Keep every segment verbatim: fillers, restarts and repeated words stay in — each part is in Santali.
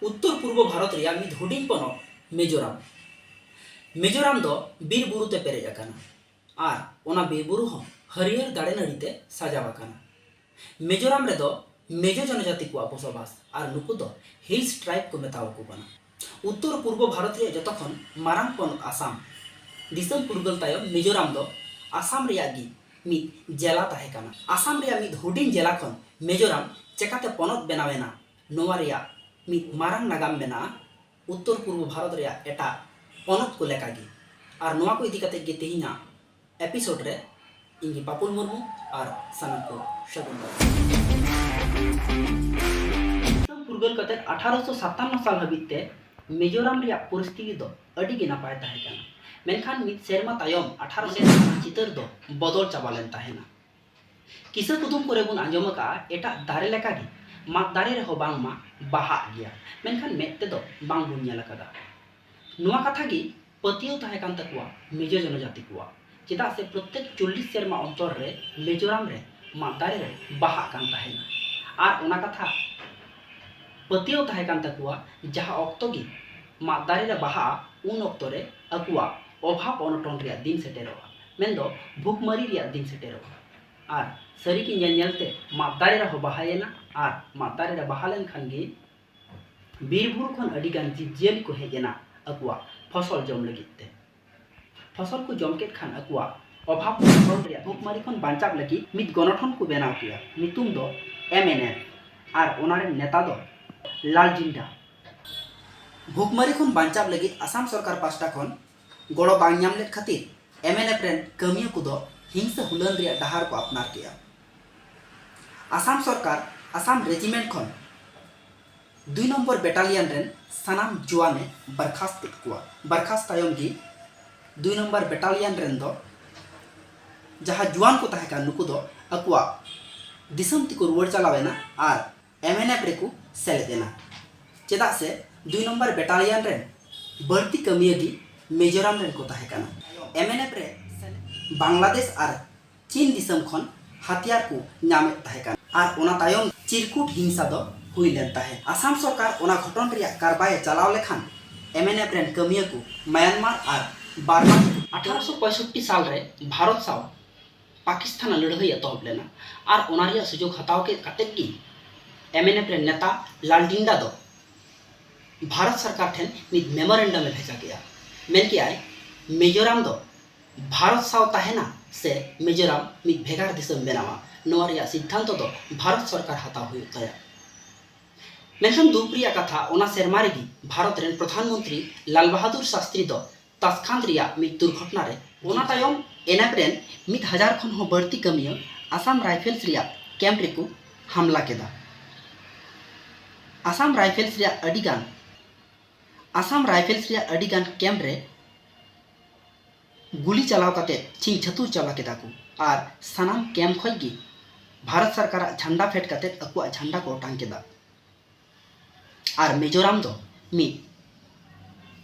ᱩᱛᱛᱚᱨ ᱯᱩᱨᱵᱚ ᱵᱷᱟᱨᱚᱛ ᱨᱮᱭᱟᱜ ᱢᱤᱫ ᱦᱩᱰᱤᱧ ᱯᱚᱱᱚᱛ ᱢᱤᱡᱳᱨᱟᱢ᱾ ᱢᱤᱡᱳᱨᱟᱢ ᱫᱚ ᱵᱤᱨ ᱵᱩᱨᱩ ᱛᱮ ᱯᱮᱨᱮᱡ ᱟᱠᱟᱱᱟ ᱟᱨ ᱚᱱᱟ ᱵᱤᱨ ᱵᱩᱨᱩ ᱦᱚᱸ ᱦᱟᱹᱨᱭᱟᱹᱲ ᱫᱟᱨᱮ ᱱᱟᱹᱲᱤ ᱛᱮ ᱥᱟᱡᱟᱣ ᱟᱠᱟᱱᱟ᱾ ᱢᱤᱡᱳᱨᱟᱢ ᱨᱮᱫᱚ ᱢᱤᱡᱳ ᱡᱚᱱᱚᱡᱟᱛᱤ ᱠᱚᱣᱟᱜ ᱵᱚᱥᱚᱵᱟᱥ ᱟᱨ ᱱᱩᱠᱩ ᱫᱚ ᱦᱤᱞᱥ ᱴᱨᱟᱭᱤᱵ ᱠᱚ ᱢᱮᱛᱟᱣ ᱟᱠᱚ ᱠᱟᱱᱟ᱾ ᱩᱛᱛᱚᱨ ᱯᱩᱨᱵᱚ ᱵᱷᱟᱨᱚᱛ ᱨᱮᱭᱟᱜ ᱡᱚᱛᱚ ᱠᱷᱚᱱ ᱢᱟᱨᱟᱝ ᱯᱚᱱᱚᱛ ᱟᱥᱟᱢ ᱫᱤᱥᱚᱢ ᱯᱷᱩᱨᱜᱟᱹᱞ ᱛᱟᱭᱚᱢ ᱢᱤᱡᱳᱨᱟᱢ ᱫᱚ ᱟᱥᱟᱢ ᱨᱮᱭᱟᱜ ᱜᱮ ᱢᱤᱫ ᱡᱮᱞᱟ ᱛᱟᱦᱮᱸ ᱠᱟᱱᱟ᱾ ᱟᱥᱟᱢ ᱨᱮᱭᱟᱜ ᱢᱤᱫ ᱦᱩᱰᱤᱧ ᱡᱮᱞᱟ ᱠᱷᱚᱱ ᱢᱤᱡᱳᱨᱟᱢ ᱪᱮᱠᱟᱛᱮ ᱯᱚᱱᱚᱛ ᱵᱮᱱᱟᱣ ᱮᱱᱟ, ᱱᱚᱣᱟ ᱨᱮᱭᱟᱜ ᱢᱤᱫ ᱢᱟᱨᱟᱝ ᱱᱟᱜᱟᱢ ᱢᱮᱱᱟᱜᱼᱟ ᱩᱛᱛᱚᱨ ᱯᱩᱨᱵᱚ ᱵᱷᱟᱨᱚᱛ ᱨᱮᱭᱟᱜ ᱮᱴᱟᱜ ᱯᱚᱱᱚᱛ ᱠᱚ ᱞᱮᱠᱟᱜᱮ᱾ ᱟᱨ ᱱᱚᱣᱟ ᱠᱚ ᱤᱫᱤ ᱠᱟᱛᱮ ᱜᱮ ᱛᱮᱦᱮᱧᱟᱜ ᱮᱯᱤᱥᱳᱰ ᱨᱮ ᱤᱧ ᱜᱮ ᱯᱟᱯᱩᱞ ᱢᱩᱨᱢᱩ ᱟᱨ ᱥᱟᱱᱟᱢ ᱠᱚ ᱥᱟᱹᱜᱩᱱ ᱫᱟᱨᱟᱢ᱾ ᱫᱤᱥᱚᱢ ᱯᱷᱩᱨᱜᱟᱹᱞ ᱠᱟᱛᱮ ᱟᱴᱷᱟᱨᱚᱥᱚ ᱥᱟᱛᱟᱱᱱᱚ ᱥᱟᱞ ᱦᱟᱹᱵᱤᱡ ᱛᱮ ᱢᱤᱡᱳᱨᱟᱢ ᱨᱮᱭᱟᱜ ᱯᱚᱨᱤᱥᱛᱷᱤᱛᱤ ᱫᱚ ᱟᱹᱰᱤ ᱜᱮ ᱱᱟᱯᱟᱭ ᱛᱟᱦᱮᱸ ᱠᱟᱱᱟ᱾ ᱢᱮᱱᱠᱷᱟᱱ ᱢᱤᱫ ᱥᱮᱨᱢᱟ ᱛᱟᱭᱚᱢ ᱟᱴᱷᱟᱨᱚᱥᱚ ᱪᱤᱛᱟᱹᱨ ᱫᱚ ᱵᱚᱫᱚᱞ ᱪᱟᱵᱟ ᱞᱮᱱ ᱛᱟᱦᱮᱱᱟ᱾ ᱠᱤᱥᱟᱹ ᱠᱩᱫᱩᱢ ᱠᱚᱨᱮ ᱵᱚᱱ ᱟᱸᱡᱚᱢ ᱟᱠᱟᱫᱼᱟ, ᱮᱴᱟᱜ ᱫᱟᱨᱮ ᱞᱮᱠᱟᱜᱮ ᱢᱟᱫ ᱫᱟᱨᱮ ᱨᱮᱦᱚᱸ ᱵᱟᱝᱢᱟ ᱵᱟᱦᱟᱜ ᱜᱮᱭᱟ, ᱢᱮᱱᱠᱷᱟᱱ ᱢᱮᱫ ᱛᱮᱫᱚ ᱵᱟᱝ ᱵᱚᱱ ᱧᱮᱞ ᱟᱠᱟᱫᱟ᱾ ᱱᱚᱣᱟ ᱠᱟᱛᱷᱟ ᱜᱮ ᱯᱟᱹᱛᱭᱟᱹᱣ ᱛᱟᱦᱮᱸ ᱠᱟᱱ ᱛᱟᱠᱚᱣᱟ ᱢᱤᱡᱳ ᱡᱚᱱᱚᱡᱟᱹᱛᱤ ᱠᱚᱣᱟᱜ, ᱪᱮᱫᱟᱜ ᱥᱮ ᱯᱨᱚᱛᱮᱠ ᱪᱚᱞᱞᱤᱥ ᱥᱮᱨᱢᱟ ᱚᱱᱛᱚᱨ ᱨᱮ ᱢᱤᱡᱳᱨᱟᱢ ᱨᱮ ᱢᱟᱫ ᱫᱟᱨᱮ ᱨᱮ ᱵᱟᱦᱟᱜ ᱠᱟᱱ ᱛᱟᱦᱮᱱᱟ᱾ ᱟᱨ ᱚᱱᱟ ᱠᱟᱛᱷᱟ ᱯᱟᱹᱛᱭᱟᱹᱣ ᱛᱟᱦᱮᱸ ᱠᱟᱱ ᱛᱟᱠᱚᱣᱟ, ᱡᱟᱦᱟᱸ ᱚᱠᱛᱚ ᱜᱮ ᱢᱟᱫ ᱫᱟᱨᱮ ᱨᱮ ᱵᱟᱦᱟᱜᱼᱟ, ᱩᱱ ᱚᱠᱛᱚ ᱨᱮ ᱟᱠᱚᱣᱟᱜ ᱚᱵᱷᱟᱵᱽ ᱚᱱᱚᱴᱚᱱ ᱨᱮᱭᱟᱜ ᱫᱤᱱ ᱥᱮᱴᱮᱨᱚᱜᱼᱟ, ᱢᱮᱱᱫᱚ ᱵᱷᱩᱠᱢᱟᱨᱤ ᱨᱮᱭᱟᱜ ᱫᱤᱱ ᱥᱮᱴᱮᱨᱚᱜᱼᱟ᱾ ᱟᱨ ᱥᱟᱹᱨᱤᱜᱮ ᱧᱮᱞ ᱧᱮᱞᱛᱮ ᱢᱟᱫ ᱫᱟᱨᱮ ᱨᱮᱦᱚᱸ ᱵᱟᱦᱟᱭᱮᱱᱟ᱾ ᱟᱨ ᱢᱟᱫ ᱫᱟᱨᱮ ᱨᱮ ᱵᱟᱦᱟ ᱞᱮᱱᱠᱷᱟᱱ ᱜᱮ ᱵᱤᱨ ᱵᱩᱨᱩ ᱠᱷᱚᱱ ᱟᱹᱰᱤ ᱜᱟᱱ ᱡᱤᱵᱽ ᱡᱤᱭᱟᱹᱞᱤ ᱠᱚ ᱦᱮᱡ ᱮᱱᱟ ᱟᱠᱚᱣᱟᱜ ᱯᱷᱚᱥᱚᱞ ᱡᱚᱢ ᱞᱟᱹᱜᱤᱫ ᱛᱮ᱾ ᱯᱷᱚᱥᱚᱞ ᱠᱚ ᱡᱚᱢ ᱠᱮᱫ ᱠᱷᱟᱱ ᱟᱠᱚᱣᱟᱜ ᱚᱵᱷᱟᱵᱽ ᱚᱱᱚᱴᱚᱱ ᱨᱮᱭᱟᱜ ᱵᱷᱩᱠᱢᱟᱨᱤ ᱠᱷᱚᱱ ᱵᱟᱧᱪᱟᱣ ᱞᱟᱹᱜᱤᱫ ᱢᱤᱫ ᱜᱚᱱᱚᱴᱷᱚᱱ ᱠᱚ ᱵᱮᱱᱟᱣ ᱠᱮᱫᱟ, ᱧᱩᱛᱩᱢ ᱫᱚ ᱮᱢ ᱮᱱ ᱮᱯᱷ, ᱟᱨ ᱚᱱᱟ ᱨᱮᱱ ᱱᱮᱛᱟ ᱫᱚ ᱞᱟᱞ ᱡᱤᱱᱰᱟ᱾ ᱵᱷᱩᱠᱢᱟᱨᱤ ᱠᱷᱚᱱ ᱵᱟᱧᱪᱟᱣ ᱞᱟᱹᱜᱤᱫ ᱟᱥᱟᱢ ᱥᱚᱨᱠᱟᱨ ᱯᱟᱥᱴᱟ ᱠᱷᱚᱱ ᱜᱚᱲᱚ ᱵᱟᱝ ᱧᱟᱢ ᱞᱮᱫ ᱠᱷᱟᱹᱛᱤᱨ ᱮᱢ ᱮᱱ ᱮᱯᱷ ᱨᱮᱱ ᱠᱟᱹᱢᱤᱭᱟᱹ ᱠᱚᱫᱚ ᱦᱤᱝᱥᱟᱹ ᱦᱩᱞᱟᱹᱱ ᱨᱮᱭᱟᱜ ᱰᱟᱦᱟᱨ ᱠᱚ ᱟᱯᱱᱟᱨ ᱠᱮᱫᱼᱟ᱾ ᱟᱥᱟᱢ ᱥᱚᱨᱠᱟᱨ ᱟᱥᱟᱢ ᱨᱮᱡᱤᱢᱮᱱᱴ ᱠᱷᱚᱱ ᱫᱩᱭ ᱱᱚᱢᱵᱚᱨ ᱵᱮᱴᱟᱞᱤᱭᱟᱱ ᱨᱮᱱ ᱥᱟᱱᱟᱢ ᱡᱩᱣᱟᱱᱮ ᱵᱚᱨᱠᱷᱟᱥᱛ ᱠᱮᱫ ᱠᱚᱣᱟ᱾ ᱵᱚᱨᱠᱷᱟᱥᱛ ᱛᱟᱭᱚᱢ ᱜᱮ ᱫᱩᱭ ᱱᱚᱢᱵᱚᱨ ᱵᱮᱴᱟᱞᱤᱭᱟᱱ ᱨᱮᱱ ᱫᱚ ᱡᱟᱦᱟᱸ ᱡᱩᱣᱟᱱ ᱠᱚ ᱛᱟᱦᱮᱸ ᱠᱟᱱ, ᱱᱩᱠᱩ ᱫᱚ ᱟᱠᱚᱣᱟᱜ ᱫᱤᱥᱚᱢ ᱛᱮᱠᱚ ᱨᱩᱣᱟᱹᱲ ᱪᱟᱞᱟᱣ ᱮᱱᱟ ᱟᱨ ᱮᱢ ᱮᱱ ᱮᱯᱷ ᱨᱮᱠᱚ ᱥᱮᱞᱮᱫ ᱮᱱᱟ, ᱪᱮᱫᱟᱜ ᱥᱮ ᱫᱩᱭ ᱱᱚᱢᱵᱚᱨ ᱵᱮᱴᱟᱞᱤᱭᱟᱱ ᱨᱮᱱ ᱵᱟᱹᱲᱛᱤ ᱠᱟᱹᱢᱤᱭᱟᱹ ᱜᱮ ᱢᱤᱡᱳᱨᱟᱢ ᱨᱮᱱ ᱠᱚ ᱛᱟᱦᱮᱸ ᱠᱟᱱᱟ᱾ ᱮᱢ ᱮᱱ ᱮᱯᱷ ᱨᱮ ᱥᱮᱞᱮᱫ ᱵᱟᱝᱞᱟᱫᱮᱥ ᱟᱨ ᱪᱤᱱ ᱫᱤᱥᱚᱢ ᱠᱷᱚᱱ ᱦᱟᱛᱤᱭᱟᱨ ᱠᱚ ᱧᱟᱢᱮᱫ ᱛᱟᱦᱮᱸ ᱠᱟᱱᱟ᱾ ᱟᱨ ᱚᱱᱟ ᱛᱟᱭᱚᱢ ᱪᱤᱨᱠᱩᱴ ᱦᱤᱝᱥᱟ ᱫᱚ ᱦᱩᱭ ᱞᱮᱱ ᱛᱟᱦᱮᱸᱫ᱾ ᱟᱥᱟᱢ ᱥᱚᱨᱠᱟᱨ ᱚᱱᱟ ᱜᱷᱚᱴᱚᱱ ᱨᱮᱭᱟᱜ ᱠᱟᱨᱵᱟᱭ ᱮ ᱪᱟᱞᱟᱣ ᱞᱮᱠᱷᱟᱱ ᱮᱢ ᱮᱱ ᱮᱯᱷ ᱨᱮᱱ ᱠᱟᱹᱢᱤᱭᱟᱹ ᱠᱚ ᱢᱟᱭᱟᱱᱢᱟᱨ ᱟᱨ ᱵᱟᱨᱢᱟ ᱛᱮᱠᱚ ᱟᱴᱷᱟᱨᱚᱥᱚ ᱯᱚᱸᱭᱥᱚᱴᱴᱤ ᱥᱟᱞ ᱨᱮ ᱵᱷᱟᱨᱚᱛ ᱥᱟᱶ ᱯᱟᱠᱤᱥᱛᱟᱱ ᱟᱜ ᱞᱟᱹᱲᱦᱟᱹᱭ ᱮᱛᱚᱦᱚᱵ ᱞᱮᱱᱟ ᱟᱨ ᱚᱱᱟ ᱨᱮᱭᱟᱜ ᱥᱩᱡᱳᱜᱽ ᱦᱟᱛᱟᱣ ᱠᱮᱫ ᱠᱟᱛᱮᱫ ᱜᱮ ᱮᱢ ᱮᱱ ᱮᱯᱷ ᱨᱮᱱ ᱱᱮᱛᱟ ᱞᱟᱞ ᱰᱤᱝᱰᱟ ᱫᱚ ᱵᱷᱟᱨᱚᱛ ᱥᱚᱨᱠᱟᱨ ᱴᱷᱮᱱ ᱢᱤᱫ ᱢᱮᱢᱳᱨᱮᱱᱰᱟᱢ ᱮ ᱵᱷᱮᱡᱟ ᱠᱮᱫᱼᱟ᱾ ᱢᱮᱱ ᱠᱮᱫᱼᱟᱭ, ᱢᱤᱡᱳᱨᱟᱢ ᱫᱚ ᱵᱷᱟᱨᱚᱛ ᱥᱟᱶ ᱛᱟᱦᱮᱱᱟ ᱥᱮ ᱢᱤᱡᱳᱨᱟᱢ ᱢᱤᱫ ᱵᱷᱮᱜᱟᱨ ᱫᱤᱥᱚᱢ ᱵᱮᱱᱟᱣᱟ, ᱱᱚᱣᱟ ᱨᱮᱭᱟᱜ ᱥᱤᱫᱽᱫᱷᱟᱱᱛᱚ ᱫᱚ ᱵᱷᱟᱨᱚᱛ ᱥᱚᱨᱠᱟᱨ ᱦᱟᱛᱟᱣ ᱦᱩᱭᱩᱜ ᱛᱟᱭᱟ᱾ ᱢᱮᱱᱠᱷᱟᱱ ᱫᱩᱠ ᱨᱮᱭᱟᱜ ᱠᱟᱛᱷᱟ, ᱚᱱᱟ ᱥᱮᱨᱢᱟ ᱨᱮᱜᱮ ᱵᱷᱟᱨᱚᱛ ᱨᱮᱱ ᱯᱨᱚᱫᱷᱟᱱ ᱢᱚᱱᱛᱨᱤ ᱞᱟᱞ ᱵᱟᱦᱟᱫᱩᱨ ᱥᱟᱥᱛᱨᱤ ᱫᱚ ᱛᱟᱥᱠᱷᱟᱱᱫ ᱨᱮᱭᱟᱜ ᱢᱤᱫ ᱫᱩᱨᱜᱷᱚᱴᱚᱱᱟ ᱨᱮ, ᱚᱱᱟ ᱛᱟᱭᱚᱢ ᱮᱱ ᱮᱯᱷ ᱨᱮᱱ ᱢᱤᱫ ᱦᱟᱡᱟᱨ ᱠᱷᱚᱱ ᱦᱚᱸ ᱵᱟᱹᱲᱛᱤ ᱠᱟᱹᱢᱤᱭᱟᱹ ᱟᱥᱟᱢ ᱨᱟᱭᱯᱷᱮᱞᱥ ᱨᱮᱭᱟᱜ ᱠᱮᱢᱯ ᱨᱮᱠᱚ ᱦᱟᱢᱞᱟ ᱠᱮᱫᱟ᱾ ᱟᱥᱟᱢ ᱨᱟᱭᱯᱷᱮᱞᱥ ᱨᱮᱭᱟᱜ ᱟᱹᱰᱤ ᱜᱟᱱ, ᱟᱥᱟᱢ ᱨᱟᱭᱯᱷᱮᱞᱥ ᱨᱮᱭᱟᱜ ᱟᱹᱰᱤ ᱜᱟᱱ ᱠᱮᱢᱯ ᱨᱮ ᱜᱩᱞᱤ ᱪᱟᱞᱟᱣ ᱠᱟᱛᱮ ᱪᱷᱤᱝ ᱪᱷᱟᱹᱛᱩᱨ ᱪᱟᱵᱟ ᱠᱮᱫᱟ ᱠᱚ ᱟᱨ ᱥᱟᱱᱟᱢ ᱠᱮᱢᱯ ᱠᱷᱚᱱ ᱜᱮ ᱵᱷᱟᱨᱚᱛ ᱥᱚᱨᱠᱟᱨᱟᱜ ᱡᱷᱟᱱᱰᱟ ᱯᱷᱮᱰ ᱠᱟᱛᱮ ᱟᱠᱚᱣᱟᱜ ᱡᱷᱟᱱᱰᱟ ᱠᱚ ᱚᱴᱟᱝ ᱠᱮᱫᱟ᱾ ᱟᱨ ᱢᱤᱡᱳᱨᱟᱢ ᱫᱚ ᱢᱤᱫ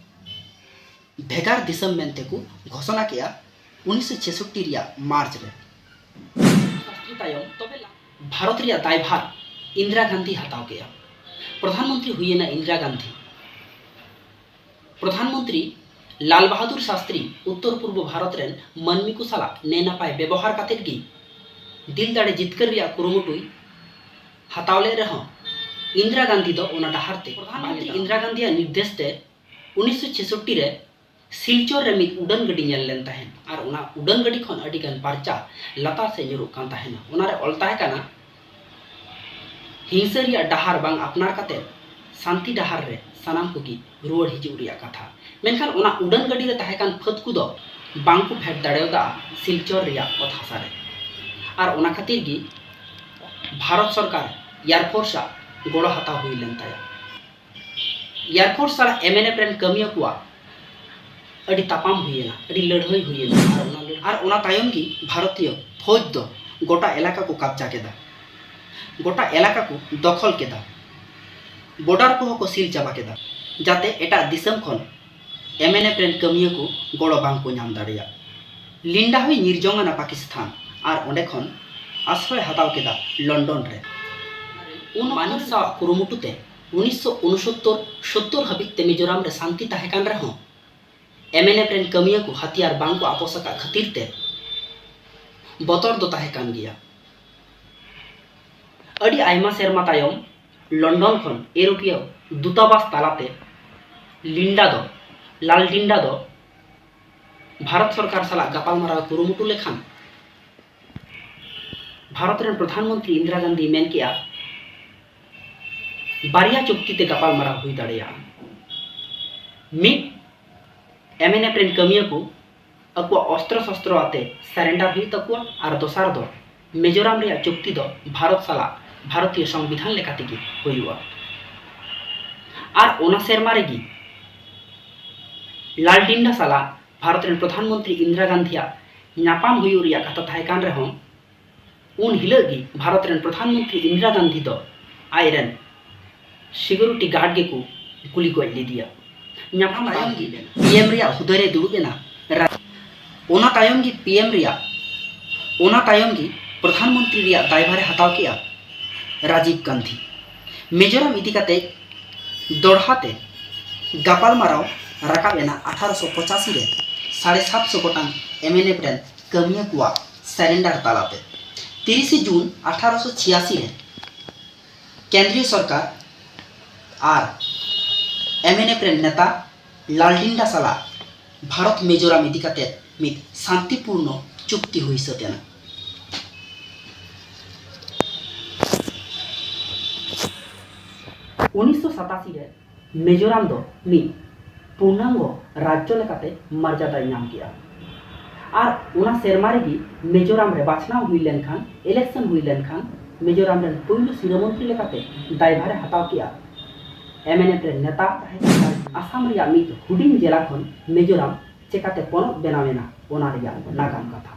ᱵᱷᱮᱜᱟᱨ ᱫᱤᱥᱚᱢ ᱢᱮᱱᱛᱮ ᱠᱚ ᱜᱷᱳᱥᱚᱱᱟ ᱠᱮᱫᱼᱟ ᱩᱱᱤᱥᱥᱚ ᱪᱷᱮᱥᱚᱴᱴᱤ ᱨᱮᱭᱟᱜ ᱢᱟᱨᱪ ᱨᱮ᱾ ᱥᱟᱥᱛᱨᱤ ᱛᱟᱭᱚᱢ ᱛᱚᱵᱮ ᱞᱟ-, ᱵᱷᱟᱨᱚᱛ ᱨᱮᱭᱟᱜ ᱫᱟᱭᱵᱷᱟᱨ ᱤᱱᱫᱤᱨᱟ ᱜᱟᱱᱫᱷᱤ ᱦᱟᱛᱟᱣ ᱠᱮᱫᱼᱟ᱾ ᱯᱨᱚᱫᱷᱟᱱ ᱢᱚᱱᱛᱨᱤ ᱦᱩᱭᱮᱱᱟ ᱤᱱᱫᱤᱨᱟ ᱜᱟᱱᱫᱷᱤ᱾ ᱯᱨᱚᱫᱷᱟᱱ ᱢᱚᱱᱛᱨᱤ ᱞᱟᱞ ᱵᱟᱦᱟᱫᱩᱨ ᱥᱟᱥᱛᱨᱤ ᱩᱛᱛᱚᱨ ᱯᱩᱨᱵᱚ ᱵᱷᱟᱨᱚᱛ ᱨᱮᱱ ᱢᱟᱹᱱᱢᱤ ᱠᱚ ᱥᱟᱞᱟᱜ ᱱᱮ ᱱᱟᱯᱟᱭ ᱵᱮᱵᱚᱦᱟᱨ ᱠᱟᱛᱮᱫ ᱜᱮ ᱫᱤᱞ ᱫᱟᱲᱮ ᱡᱤᱛᱠᱟᱹᱨ ᱨᱮᱭᱟᱜ ᱠᱩᱨᱩᱢᱩᱴᱩᱭ ᱦᱟᱛᱟᱣ ᱞᱮᱫ ᱨᱮᱦᱚᱸ, ᱤᱱᱫᱤᱨᱟ ᱜᱟᱱᱫᱷᱤ ᱫᱚ ᱚᱱᱟ ᱰᱟᱦᱟᱨ ᱛᱮ ᱯᱨᱚᱫᱷᱟᱱ ᱢᱚᱱᱛᱨᱤ ᱤᱱᱫᱤᱨᱟ ᱜᱟᱱᱫᱷᱤᱭᱟᱜ ᱱᱤᱨᱫᱮᱥ ᱛᱮ ᱩᱱᱤᱥᱥᱚ ᱪᱷᱮᱥᱚᱴᱴᱤ ᱨᱮ ᱥᱤᱞᱪᱚᱨ ᱨᱮ ᱢᱤᱫ ᱩᱰᱟᱹᱱ ᱜᱟᱹᱰᱤ ᱧᱮᱞ ᱞᱮᱱ ᱛᱟᱦᱮᱸᱫ ᱟᱨ ᱚᱱᱟ ᱩᱰᱟᱹᱱ ᱜᱟᱹᱰᱤ ᱠᱷᱚᱱ ᱟᱹᱰᱤ ᱜᱟᱱ ᱯᱟᱨᱪᱟ ᱞᱟᱛᱟᱨ ᱥᱮᱫ ᱧᱩᱨᱩᱜ ᱠᱟᱱ ᱛᱟᱦᱮᱱᱟ᱾ ᱚᱱᱟ ᱨᱮ ᱚᱞ ᱛᱟᱦᱮᱸ ᱠᱟᱱᱟ, "ᱦᱤᱝᱥᱟᱹ ᱨᱮᱭᱟᱜ ᱰᱟᱦᱟᱨ ᱵᱟᱝ ᱟᱯᱱᱟᱨ ᱠᱟᱛᱮ ᱥᱟᱱᱛᱤ ᱰᱟᱦᱟᱨ ᱨᱮ ᱥᱟᱱᱟᱢ ᱠᱚᱜᱮ ᱨᱩᱣᱟᱹᱲ ᱦᱤᱡᱩᱜ ᱨᱮᱭᱟᱜ ᱠᱟᱛᱷᱟ᱾" ᱢᱮᱱᱠᱷᱟᱱ ᱚᱱᱟ ᱩᱰᱟᱹᱱ ᱜᱟᱹᱰᱤ ᱨᱮ ᱛᱟᱦᱮᱸ ᱠᱟᱱ ᱯᱷᱟᱹᱫ ᱠᱚᱫᱚ ᱵᱟᱝ ᱠᱚ ᱯᱷᱮᱰ ᱫᱟᱲᱮᱭᱟᱫᱟ ᱥᱤᱞᱪᱚᱨ ᱨᱮᱭᱟᱜ ᱚᱛ ᱦᱟᱥᱟ ᱨᱮ᱾ ᱟᱨ ᱚᱱᱟ ᱠᱷᱟᱹᱛᱤᱨ ᱜᱮ ᱵᱷᱟᱨᱚᱛ ᱥᱚᱨᱠᱟᱨ ᱮᱭᱟᱨ ᱯᱷᱳᱨᱥ ᱟᱜ ᱜᱚᱲᱚ ᱦᱟᱛᱟᱣ ᱦᱩᱭ ᱞᱮᱱ ᱛᱟᱭᱟ᱾ ᱮᱭᱟᱨ ᱯᱷᱳᱨᱥ ᱥᱟᱞᱟᱜ ᱮᱢ ᱮᱱ ᱮᱯᱷ ᱨᱮᱱ ᱠᱟᱹᱢᱤᱭᱟᱹ ᱠᱚᱣᱟᱜ ᱟᱹᱰᱤ ᱛᱟᱯᱟᱢ ᱦᱩᱭᱮᱱᱟ, ᱟᱹᱰᱤ ᱞᱟᱹᱲᱦᱟᱹᱭ ᱦᱩᱭᱮᱱᱟ᱾ ᱟᱨ ᱚᱱᱟ ᱞᱟᱹᱲ-, ᱟᱨ ᱚᱱᱟ ᱛᱟᱭᱚᱢ ᱜᱮ ᱵᱷᱟᱨᱚᱛᱤᱭᱚ ᱯᱷᱳᱡᱽ ᱫᱚ ᱜᱚᱴᱟ ᱮᱞᱟᱠᱟ ᱠᱚ ᱠᱟᱵᱽᱡᱟ ᱠᱮᱫᱟ, ᱜᱚᱴᱟ ᱮᱞᱟᱠᱟ ᱠᱚ ᱫᱚᱠᱷᱚᱞ ᱠᱮᱫᱟ, ᱵᱚᱰᱟᱨ ᱠᱚᱦᱚᱸ ᱠᱚ ᱥᱤᱞ ᱪᱟᱵᱟ ᱠᱮᱫᱟ, ᱡᱟᱛᱮ ᱮᱴᱟᱜ ᱫᱤᱥᱚᱢ ᱠᱷᱚᱱ ᱮᱢ ᱮᱱ ᱮᱯᱷ ᱨᱮᱱ ᱠᱟᱹᱢᱤᱭᱟᱹ ᱠᱚ ᱜᱚᱲᱚ ᱵᱟᱝ ᱠᱚ ᱧᱟᱢ ᱫᱟᱲᱮᱭᱟᱜ᱾ ᱞᱤᱱᱰᱟ ᱦᱚᱸᱭ ᱧᱤᱨ ᱡᱚᱝ ᱟᱱᱟ ᱯᱟᱠᱤᱥᱛᱷᱟᱱ ᱟᱨ ᱚᱸᱰᱮ ᱠᱷᱚᱱ ᱟᱥᱨᱚᱭ ᱦᱟᱛᱟᱣ ᱠᱮᱫᱟ ᱞᱚᱱᱰᱚᱱ ᱨᱮ᱾ ᱩᱱ ᱢᱟᱹᱱᱤᱠ ᱥᱟᱣᱟᱜ ᱠᱩᱨᱩᱢᱩᱴᱩ ᱛᱮ ᱩᱱᱤᱥᱥᱚ ᱩᱱᱩᱥᱚᱛᱛᱚᱨ ᱥᱚᱛᱛᱚᱨ ᱦᱟᱹᱵᱤᱡ ᱛᱮ ᱢᱤᱡᱳᱨᱟᱢ ᱨᱮ ᱥᱟᱱᱛᱤ ᱛᱟᱦᱮᱸ ᱠᱟᱱ ᱨᱮᱦᱚᱸ, ᱮᱢᱮᱱᱮᱯ ᱨᱮᱱ ᱠᱟᱹᱢᱤᱭᱟᱹ ᱠᱚ ᱦᱟᱛᱤᱭᱟᱨ ᱵᱟᱝ ᱠᱚ ᱟᱯᱚᱥ ᱟᱠᱟᱫ ᱠᱷᱟᱹᱛᱤᱨ ᱛᱮ ᱵᱚᱛᱚᱨ ᱫᱚ ᱛᱟᱦᱮᱸ ᱠᱟᱱ ᱜᱮᱭᱟ᱾ ᱟᱹᱰᱤ ᱟᱭᱢᱟ ᱥᱮᱨᱢᱟ ᱛᱟᱭᱚᱢ ᱞᱚᱱᱰᱚᱱ ᱠᱷᱚᱱ ᱤᱭᱩᱨᱳᱯᱤᱭᱚ ᱫᱩᱛᱟᱵᱟᱥ ᱛᱟᱞᱟᱛᱮ ᱞᱤᱱᱰᱟ ᱫᱚ, ᱞᱟᱞ ᱰᱤᱱᱰᱟ ᱫᱚ ᱵᱷᱟᱨᱚᱛ ᱥᱚᱨᱠᱟᱨ ᱥᱟᱞᱟᱜ ᱜᱟᱯᱟᱞᱢᱟᱨᱟᱣ ᱠᱩᱨᱩᱢᱩᱴᱩ ᱞᱮᱠᱷᱟᱱ ᱵᱷᱟᱨᱚᱛ ᱨᱮᱱ ᱯᱨᱚᱫᱷᱟᱱ ᱢᱚᱱᱛᱨᱤ ᱤᱱᱫᱤᱨᱟ ᱜᱟᱱᱫᱷᱤ ᱢᱮᱱ ᱠᱮᱜᱼᱟ, ᱵᱟᱨᱭᱟ ᱪᱩᱠᱛᱤ ᱛᱮ ᱜᱟᱯᱟᱞᱢᱟᱨᱟᱣ ᱦᱩᱭ ᱫᱟᱲᱮᱭᱟᱜᱼᱟ᱾ ᱢᱤᱫ, ᱮᱢᱮᱱᱮᱯ ᱨᱮᱱ ᱠᱟᱹᱢᱤᱭᱟᱹ ᱠᱚ ᱟᱠᱚᱣᱟᱜ ᱚᱥᱛᱨᱚ ᱥᱚᱥᱛᱨᱚ ᱟᱛᱮ surrender ᱦᱩᱭᱩᱜ ᱛᱟᱠᱚᱣᱟ, ᱟᱨ ᱫᱚᱥᱟᱨ ᱫᱚ ᱢᱤᱡᱳᱨᱟᱢ ᱨᱮᱭᱟᱜ ᱪᱩᱠᱛᱤ ᱫᱚ ᱵᱷᱟᱨᱚᱛ ᱥᱟᱞᱟᱜ ᱵᱷᱟᱨᱚᱛᱤᱭᱚ ᱥᱚᱝᱵᱤᱫᱷᱟᱱ ᱞᱮᱠᱟ ᱛᱮᱜᱮ ᱦᱩᱭᱩᱜᱼᱟ᱾ ᱟᱨ ᱚᱱᱟ ᱥᱮᱨᱢᱟ ᱨᱮᱜᱮ ᱞᱟᱞ ᱰᱤᱱᱰᱟ ᱥᱟᱞᱟᱜ ᱵᱷᱟᱨᱚᱛ ᱨᱮᱱ ᱯᱨᱚᱫᱷᱟᱱ ᱢᱚᱱᱛᱨᱤ ᱤᱱᱫᱤᱨᱟ ᱜᱟᱱᱫᱷᱤᱭᱟᱜ ᱧᱟᱯᱟᱢ ᱦᱩᱭᱩᱜ ᱨᱮᱭᱟᱜ ᱠᱟᱛᱷᱟ ᱛᱟᱦᱮᱸ ᱠᱟᱱ ᱨᱮᱦᱚᱸ, ᱩᱱ ᱦᱤᱞᱳᱜ ᱜᱮ ᱵᱷᱟᱨᱚᱛ ᱨᱮᱱ ᱯᱨᱚᱫᱷᱟᱱ ᱢᱚᱱᱛᱨᱤ ᱤᱱᱫᱤᱨᱟ ᱜᱟᱱᱫᱷᱤ ᱫᱚ ᱟᱡ ᱨᱮᱱ security guard ᱜᱮᱠᱚ ᱜᱩᱞᱤ ᱜᱚᱡ ᱞᱮᱫᱮᱭᱟ᱾ ᱧᱟᱯᱟᱢ ᱛᱟᱭᱚᱢ ᱜᱮ ᱯᱤ ᱮᱢ ᱨᱮᱭᱟᱜ ᱦᱩᱫᱟᱹ ᱨᱮ ᱫᱩᱲᱩᱵ ᱮᱱᱟ ᱨᱟ-, ᱚᱱᱟ ᱛᱟᱭᱚᱢ ᱜᱮ ᱯᱤ ᱮᱢ ᱨᱮᱭᱟᱜ, ᱚᱱᱟ ᱛᱟᱭᱚᱢ ᱜᱮ ᱯᱨᱚᱫᱷᱟᱱ ᱢᱚᱱᱛᱨᱤ ᱨᱮᱭᱟᱜ ᱫᱟᱭᱵᱷᱟᱨ ᱮ ᱦᱟᱛᱟᱣ ᱠᱮᱜᱼᱟ ᱨᱟᱡᱤᱵᱽ ᱜᱟᱱᱫᱷᱤ᱾ ᱢᱤᱡᱳᱨᱟᱢ ᱤᱫᱤ ᱠᱟᱛᱮ ᱫᱚᱲᱦᱟ ᱛᱮ ᱜᱟᱯᱟᱞᱢᱟᱨᱟᱣ ᱨᱟᱠᱟᱵ ᱮᱱᱟ ᱟᱴᱷᱟᱨᱚᱥᱚ ᱯᱚᱸᱪᱟᱥᱤ ᱨᱮ ᱥᱟᱲᱮ ᱥᱟᱛᱥᱚ ᱜᱚᱴᱟᱝ ᱮᱢ ᱮᱱ ᱮᱯᱷ ᱨᱮᱱ ᱠᱟᱹᱢᱤᱭᱟᱹ ᱠᱚᱣᱟᱜ surrender ᱛᱟᱞᱟᱛᱮ᱾ ᱛᱤᱨᱤᱥᱮ ᱡᱩᱱ ᱟᱴᱷᱟᱨᱚᱥᱚ ᱪᱷᱤᱭᱟᱥᱤ ᱨᱮ ᱠᱮᱱᱫᱨᱤᱭᱚ ᱥᱚᱨᱠᱟᱨ ᱟᱨ ᱮᱢ ᱮᱱ ᱮᱯᱷ ᱨᱮᱱ ᱱᱮᱛᱟ ᱞᱟᱞᱰᱤᱱᱰᱟ ᱥᱟᱞᱟᱜ ᱵᱷᱟᱨᱚᱛ ᱢᱤᱡᱳᱨᱟᱢ ᱤᱫᱤ ᱠᱟᱛᱮ ᱢᱤᱫ ᱥᱟᱱᱛᱤᱯᱩᱨᱱᱚ ᱪᱩᱠᱛᱤ ᱦᱩᱭ ᱥᱟᱹᱛ ᱮᱱᱟ᱾ ᱩᱱᱤᱥᱥᱚ ᱥᱟᱛᱟᱥᱤ ᱨᱮ ᱢᱤᱡᱳᱨᱟᱢ ᱫᱚ ᱢᱤᱫ ᱯᱩᱨᱱᱟᱝᱜᱚ ᱨᱟᱡᱽᱡᱚ ᱞᱮᱠᱟᱛᱮ ᱢᱚᱨᱡᱟᱫᱟᱭ ᱧᱟᱢ ᱠᱮᱫᱼᱟ᱾ ᱟᱨ ᱚᱱᱟ ᱥᱮᱨᱢᱟ ᱨᱮᱜᱮ ᱢᱤᱡᱳᱨᱟᱢ ᱨᱮ ᱵᱟᱪᱷᱱᱟᱣ ᱦᱩᱭ ᱞᱮᱱᱠᱷᱟᱱ, election ᱦᱩᱭ ᱞᱮᱱᱠᱷᱟᱱ, ᱢᱤᱡᱳᱨᱟᱢ ᱨᱮᱱ ᱯᱩᱭᱞᱩ ᱥᱤᱨᱟᱹ ᱢᱚᱱᱛᱨᱤ ᱞᱮᱠᱟᱛᱮ ᱫᱟᱭᱵᱷᱟᱨ ᱮ ᱦᱟᱛᱟᱣ ᱠᱮᱫᱼᱟ᱾ ᱮᱢ ᱮᱱ ᱮᱯᱷ ᱨᱮᱱ ᱱᱮᱛᱟ ᱛᱟᱦᱮᱸ ᱠᱟᱱᱟ᱾ ᱟᱥᱟᱢ ᱨᱮᱭᱟᱜ ᱢᱤᱫ ᱦᱩᱰᱤᱧ ᱡᱮᱞᱟ ᱠᱷᱚᱱ ᱢᱤᱡᱳᱨᱟᱢ ᱪᱮᱠᱟᱛᱮ ᱯᱚᱱᱚᱛ ᱵᱮᱱᱟᱣ ᱮᱱᱟ, ᱚᱱᱟ ᱨᱮᱭᱟᱜ ᱱᱟᱜᱟᱢ ᱠᱟᱛᱷᱟ᱾